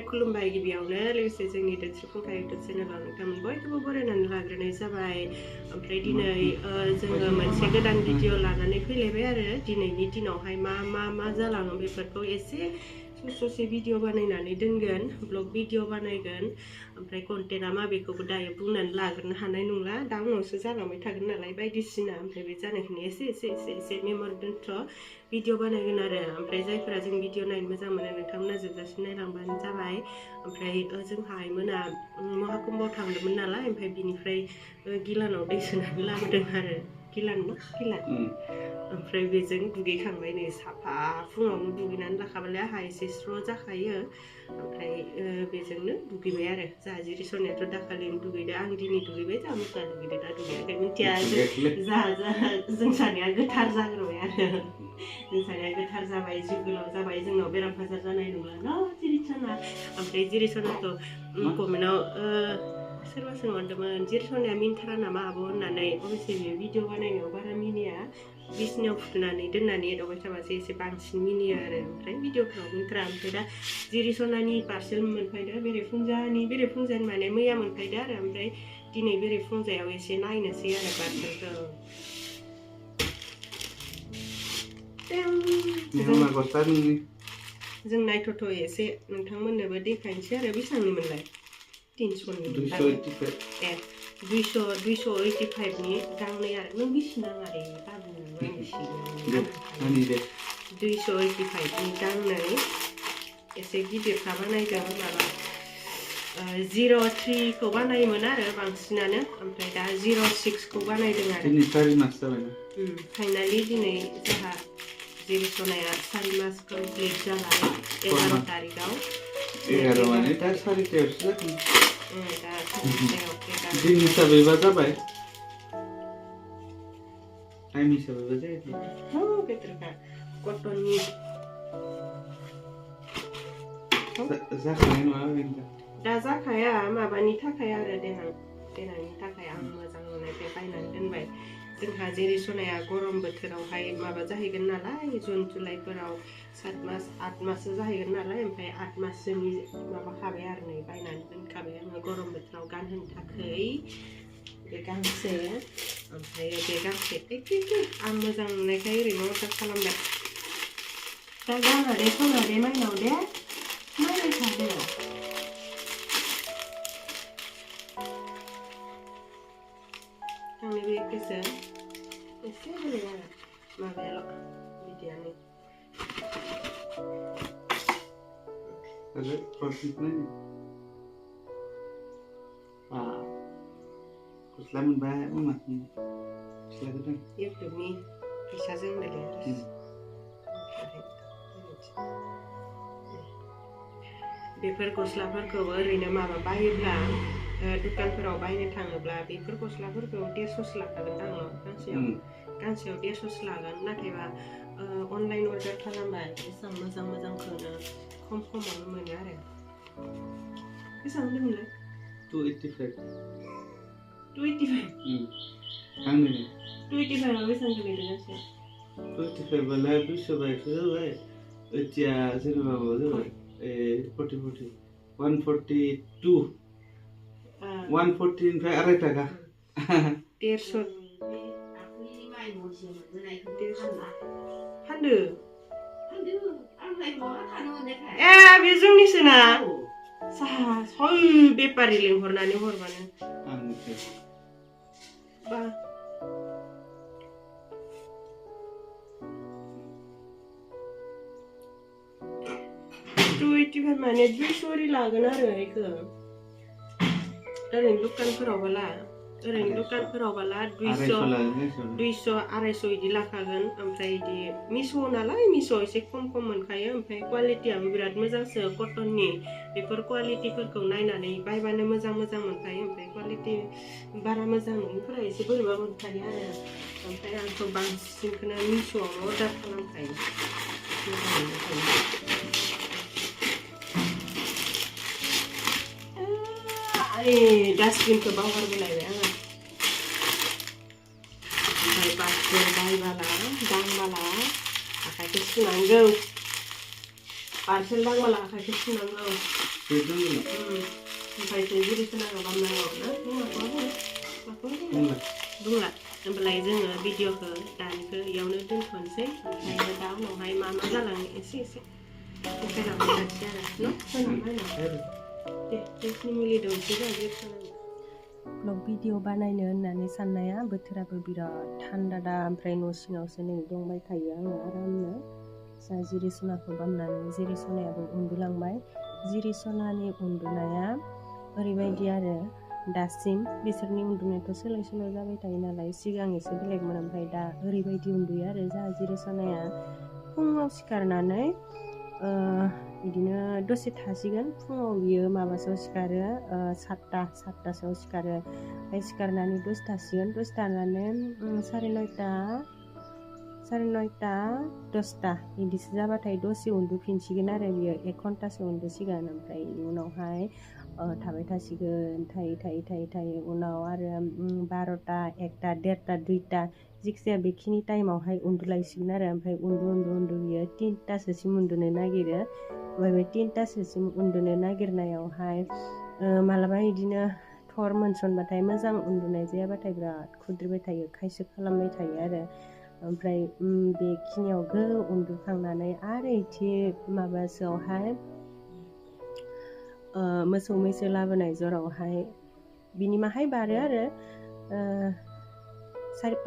खुलुमबाय गिबियावनो लोगोसे जोंनि दोनस्रिफुंखाय युटुब चेनेलाव नोंथांमोन बयखौबो बरायनानै लाग्रोनाय जाबाय ओमफ्राय दिनै जोङो मोनसे गोदान भिडिअ लानानै फैलायबाय आरो दिनैनि दिनावहाय मा जालाङो बेफोरखौ एसे ससे भिडिअ बानायनानै दोनगोन ब्लग भिडिअ बानायगोन ओमफ्राय कन्टेन्टआ माबेखौबो दायो बुंनानै लाग्रोनो हानाय नंला दा उनावसो जालांबाय थागोन नालाय बायदिसिना ओमफ्राय बे जानायखौनो एसे मेम'रि दोनथ' भिडिअ बानायगोन आरो ओमफ्राय जायफोरा जों भिडिअ नायनो मोजां मोनो नोंथांमोना जोबजासिम नायलांबानो जाबाय ओमफ्राय जोंहा आइमोना महाकुम्भआव थांदोंमोन नालाय ओमफ्राय बिनिफ्राय गिलानाव दै सोनानै लाबोदों आरो गिलान ओमफ्राय बेजों दुगैखांबाय नै साफा फुङावनो दुगैनानै लाखाबालाय आंहा एसे स्र' जाखायो ओमफ्राय बेजोंनो दुगैबाय आरो जोंहा जिरिसनायाथ' दाखालिनो दुगैदो आं दिनै दुगैबाय जोंहा मोसा दुगैदो दा दुगैयाखै मिथिया जों सानैया गोथार जाग्रोबाय आरो जों सानैया गोथार जाबाय जिउ गोलाव जाबाय जोंनाव बेराम आजार जानाय नंला न' जिरिसना ओमफ्राय जिरिसनाखौ कमेन्टआव सोरबा सोंहरदोंमोन जिरिसनाया मिन्थारा नामा आब' होननानै अबयसे बियो भिडिअ बानायनायाव बारा मिनिया बिसिनायाव फुथुनानै दोननानै एदावबाय थाबासो एसे बांसिन मिनियो आरो ओमफ्राय भिडिअफ्राव मिन्थारा ओमफ्राय दा जिरिसनानि पार्सेल मोनफैदो बेरेफुंजानि माने मैया मोनफैदो आरो ओमफ्राय दिनै बेरेफुंजायाव एसे नायनोसै आरो पार्सेलखौ जों नायथ'थ' एसे नोंथांमोननोबो देखायनोसै आरो बेसेबांनिमोनलाय 300नि 285नि गांनै आरो नों बेसे नाङा दे बाबु 285नि गांनै एसे गिदिरखा बानायदों माबा 03खौ बानायोमोन आरो बांसिनानो ओमफ्राय दा 06खौ बानायदों आरो दिनै 4 मास जाबाय फाइनालि दिनै जोंहा जिरिसनाया 4 मास कमप्लिट जाबाय 11 तारिखआव 11 माने दा 4तायावसो जागोन दा 4तायाव दिन हिसाबैबा जाबाय टाइम हिसाबैबा जायाखै बेथरखा कटननि जाखानाय नङा दा जाखाया माबानि थाखाय आरो देनांनि थाखाय आं मोजां मोननायखाय बायनानै दोनबाय जोंहा जिरिसनाया गरम बोथोरावहाय माबा जाहैगोन नालाय जुन जुलाइफोराव 7 मास 8 माससो जाहैगोन नालाय ओमफ्राय 8 माससोनि माबा खाबाय आरो नै बायनानै दोनखाबाय आङो गरम बोथोराव गानहोनो थाखाय बे गांसे ओमफ्राय बे गांसे आं मोजां मोननायखाय ओरैनो अर्डार खालामबाय दा गाननानै संनानै माइनाव दे नायबाय थादो आंनि बे गोसो एसे होनाय आरो माबायाल' बिदियानो गस्ला मोनबाय मामा गस्ला गोदान इउटुबनि फैसाजों होनदोंलै बेफोर गस्लाफोरखौ ओरैनो माबा बायोब्ला दुकानफोराव बायनो थाङोब्ला बेफोर गस्लाफोरखौ 150 लाखागोन आंनाव गांसेयाव 150 लागोन नाथायबा अनलाइन अर्डार खालामबा एसेबां मोजांखौनो खमावनो मोनो आरो बेसेबां होनदोंमोनलाय 285 आंनो 285 आव बेसेबां गोलैदों गांसेयाव 285 बालाय 200 बायसो जाबाय ओथिया जेनेबा माबा जाबाय 40 142 140 निफ्राय 2.5 थाखा 150 फानदो बे जोंनिसोना साहा सय बेपारि लिंहरनानै हरबानो बा 285 माने 200 ओरै लागोन आरो बेखौ ओरैनो दुकानफोरावबोला 200 250 इदि लाखागोन ओमफ्राय इदि मिशो नालाय मिशो एसे खम मोनखायो ओमफ्राय क्वालिटियाबो बिराद मोजांसो कटननि बेफोर क्वालिटिफोरखौ नायनानै बायबानो मोजां मोनखायो ओमफ्राय क्वालिटि बारा मोजां नङिफोरा एसे बोरैबा मोनखायो आरो ओमफ्राय आंथ' बांसिनखौनो मिशोआवनो अर्डार खालामखायो डास्टबिनखौ बावगारबोलायबाय आङो ओमफ्राय बासफोर बायबाला दांबाला आखाइखौ सुनांगौ पार्सेल दांबोला आखाइखौ सुनांगौ ओमफ्रायसो जिरिसनाखौ बामनांगौ ना बुंला होमबालाय जोङो भिडिअखौ दानिखौ इयावनो दोनथ'नोसै ओमफ्राय दा उनावहाय मा जालाङो एसे देखायलांबाय थानोसै आरो दे टेस्टनि मुलि दंसै जों ब्लग भिडिअ बानायनो होननानै साननाया बोथोराबो बिराद थान्दा दा ओमफ्राय न' सिङावसो नै दंबाय थायो आङो आरामनो जा जिरिसनाखौ बामनानै जिरिसनायाबो उन्दुलांबाय जिरिसनानि उन्दुनाया ओरैबायदि आरो दासिम बिसोरनि उन्दुनायाथ' सोलाय सोल' जाबाय थायो नालाय सिगां एसे बेलेगमोन ओमफ्राय दा ओरैबायदि उन्दुयो आरो जोंहा जिरिसनाया फुङाव सिखारनानै बिदिनो दसे थासिगोन फुङाव बियो माबासोआव सिखारो 7टासोआव सिखारो ओमफ्राय सिखारनानै दसे थासिगोन दसे थानानै 9:30 10ता बिदिसो जाबाथाय दसे उन्दुफिनसिगोन आरो बियो 1 घन्टासो उन्दुसिगोन ओमफ्राय बेनि उनावहाय थाबाय थासिगोन थायै उनाव आरो 12ता 1ता 1:30 2ता जिखिजाया बेखिनि टाइमावहाय उन्दुलायसिगोन आरो ओमफ्राय उन्दु बियो 3टासोसिम उन्दुनो नागिरो ओमफ्राय बे 3टासोसिम उन्दुनो नागिरनायावहाय मालाबा बिदिनो थर मोनसनबाथाय मोजां उन्दुनाय जायाबाथाय बिराद खुद्रिबाय थायो खायसो खालामबाय थायो आरो ओमफ्राय बेखिनियाव उन्दुखांनानै आरो इथि माबासोआवहाय मोसौ मैसो लाबोनाय जरावहाय बिनि माहाय बारो आरो 5:30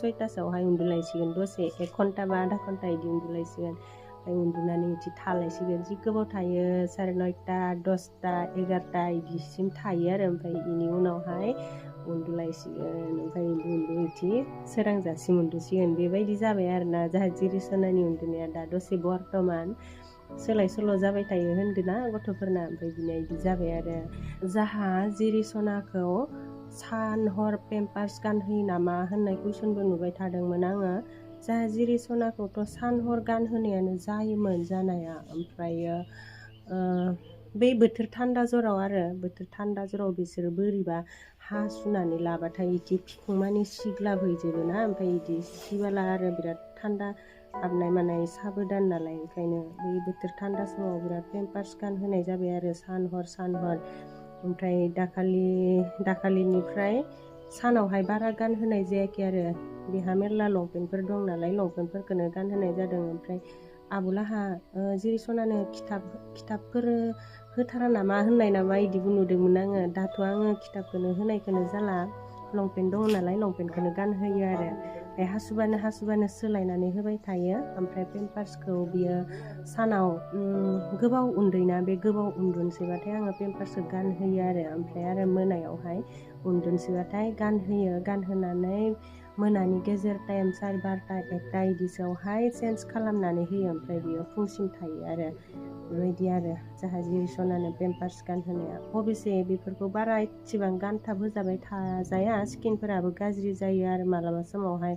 6टासोआवहाय उन्दुलायसिगोन दसे 1 घन्टा बा आधा घन्टा बिदि उन्दुलायसिगोन ओमफ्राय उन्दुनानै बिदि थालायसिगोन जि गोबाव थायो 9:30 10ता 11ता बिदिसिम थायो आरो ओमफ्राय बेनि उनावहाय उन्दुलायसिगोन ओमफ्राय उन्दु इदि सोरांजासिम उन्दुसिगोन बेबायदि जाबाय आरोना जोंहा जिरिसनानि उन्दुनाया दा दसे बर्थमान सोलाय सोल' जाबाय थायो होनदोंना गथ'फोरना ओमफ्राय बिनिया बिदि जाबाय आरो जाहा जिरिसनाखौ सान हर पेम्पार्स गानहोयो नामा होननाय कुइसनबो नुबाय थादोंमोन आङो जाहा जिरिसनाखौथ' सान हर गानहोनायानो जायोमोन जानाया ओमफ्रायो बै बोथोर थान्दा जराव बिसोरो बोरैबा सुनानै लाबाथाय इदि फिखुंमानि सिग्लाबहैजोबोना ओमफ्राय इदि सिबाला आरो बिराद थान्दा हाबनाय मानाय साबोदान नालाय ओंखायनो बै बोथोर थान्दा समाव बिराद पेम्पार्स गानहोनाय जाबाय आरो सान हर ओमफ्राय दाखालिनिफ्राय सानावहाय बारा गानहोनाय जायाखै आरो बेहा मेरला लंपेन्टफोर दं नालाय लंपेन्टफोरखौनो गानहोनाय जादों ओमफ्राय आबुलाहा जिरिसनानो खिथाबफोर होथारा नामा होननाय नामा इदिबो नुदोंमोन आङो दाथ' आङो खिथाबखौनो होनायखौनो जाला लंपेन्ट दङ नालाय लंपेन्टखौनो गानहोयो आरो ओमफ्राय हासुबानो सोलायनानै होबाय थायो ओमफ्राय पेम्पार्सखौ बियो सानाव गोबाव उन्दुयोना बे गोबाव उन्दुनोसैबाथाय आङो पेम्पार्सखौ गानहोयो आरो ओमफ्राय आरो मोनायावहाय उन्दुनोसैबाथाय गानहोनानै मोनानि गेजेर टाइम 12:30 1ता इदिसोआवहाय चेन्ज खालामनानै होयो ओमफ्राय बियो फुंसिम थायो आरो बेबायदि आरो जोंहा जिरिसनानो पेम्पार्स गानहोनाया अबयसे बेफोरखौ बारा एसेबां गानथाब होजाबाय थाजाया स्किनफोराबो गाज्रि जायो आरो मालाबा समावहाय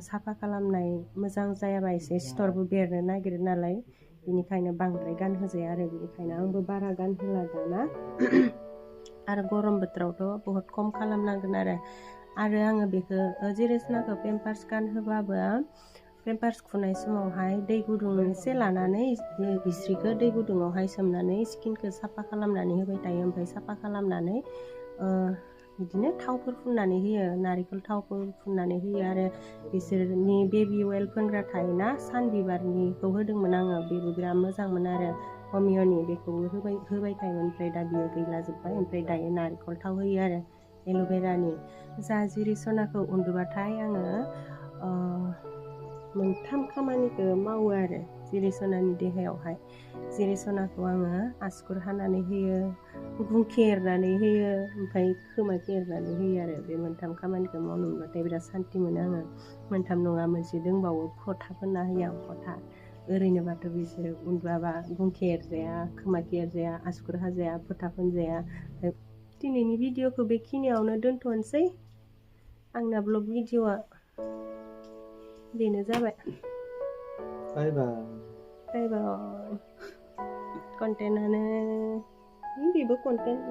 साफा खालामनाय मोजां जायाबा एसे सिथरबो बेरनो नागिरो नालाय बेनिखायनो बांद्राय गानहोजाया आरो बेनिखायनो आंबो बारा गानहोला दाना आरो गरम बोथोरावथ' बहुत खम खालामनांगोन आरो आङो बेखौ जिरिसनाखौ पेम्पार्स गानहोबाबो पेम्पार्स खुनाय समावहाय दै गुदुं एसे लानानै हिस्रिखौ दै गुदुङावहाय सोमनानै स्किनखौ साफा खालामनानै होबाय थायो ओमफ्राय साफा खालामनानै बिदिनो थावफोर फुननानै होयो नारिखल थावफोर फुननानै होयो आरो बिसोरनि बेबि अइल फोनग्रा थायोना सान बिबारनिखौ होदोंमोन आङो बेबो बिराद मोजांमोन आरो हमिय'नि बेखौबो होबाय थायोमोन ओमफ्राय दा बियो गैला जोब्बाय ओमफ्राय दायो नारिखल थाव होयो आरो एल'भेरानि जा जिरिसनाखौ उन्दुबाथाय आङो 3 खामानिखौ मावो आरो जिरिसनानि देहायावहाय जिरिसनाखौ आङो आसुगुर हानानै होयो गुंखि एरनानै होयो ओमफ्राय खोमाखि एरनानै होयो आरो बे 3 खामानिखौ मावनो मोनबाथाय बिराद सान्थि मोनो आङो 3 नङा मोनसे दंबावो फथा फोनना होयो आं फथा ओरैनोबाथ' बिसोरो उन्दुआबा गुंखि एरजाया खोमाखि एरजाया आसुगुर हाजाया फथा फोनजाया दिनैनि भिडिअखौ बेखिनियावनो दोनथ'नोसै आंना ब्लग भिडिअआ बेनो जाबाय बाय कन्टेन्टआनो बेबो कन्टेन्ट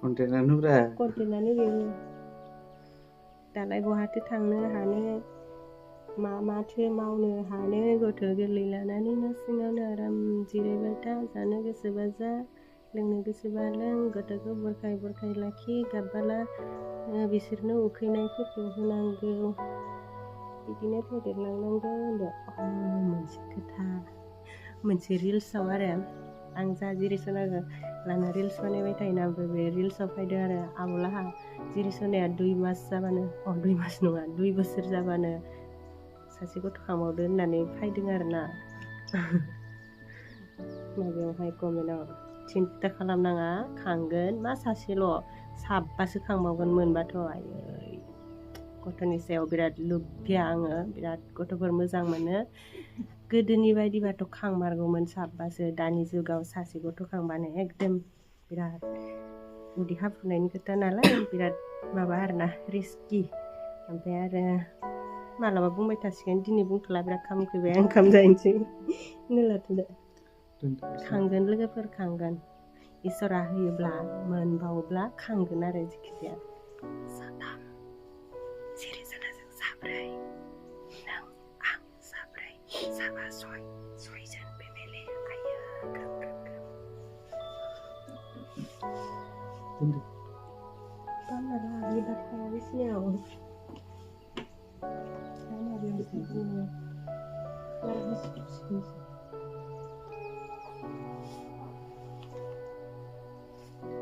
कन्टेन्टआनो बेबो दालाय बहाथो थांनो हानो माथो मावनो हानो गथ' गोरलै लानानै न' सिङावनो आराम जिरायबाय था जानो गोसोबा जा लोंनो गोसोबा लों गथ'खौ बुरखाय बुरखाय लाखि गाबबाला बिसोरनो उखैनायफोरखौ होनांगौ बिदिनो फेदेरलांनांगौ होनदो मोनसे खोथा मोनसे रिल्सआव आरो आं जा जिरिसनाखौ लाना रिल्स बानायबाय थायोना ओमफ्राय बे रिल्सआव फैदों आरो आबलाहा जिरिसनाया 2 मास जाबानो 2 मास नङा 2 बोसोर जाबानो सासे गथ' खांबावदो होननानै फैदों आरोना माबायावहाय कमेन्टआव सिन्था खालामनाङा खांगोन मा सासेल' साबासो खांबावगोन मोनबाथ' आयै गथ'नि सायाव बिराद लुबैया आङो बिराद गथ'फोर मोजां मोनो गोदोनि बायदिबाथ' खांमारगौमोन साबासो दानि जुगाव सासे गथ' खांबानो एकदम बिराद उदै हाफुनायनि खोथा नालाय बिराद माबा आरोना रिस्कि ओमफ्राय आरो मालाबा बुंबाय थासिगोन दिनै बुंथ'ला बिराद खामखोबाय आं ओंखाम जाहैनोसै होनलाथ'दो खांगोन लोगोफोर खांगोन इसोरा होयोब्ला मोनबावोब्ला खांगोन आरो जिखिजाया साथाम जिरिसनाजों साब्रै नों आं साब्रै साबा सयजन फेमिलि आयो ग्रोम बामनाला बिबार थाया बिसिनायाव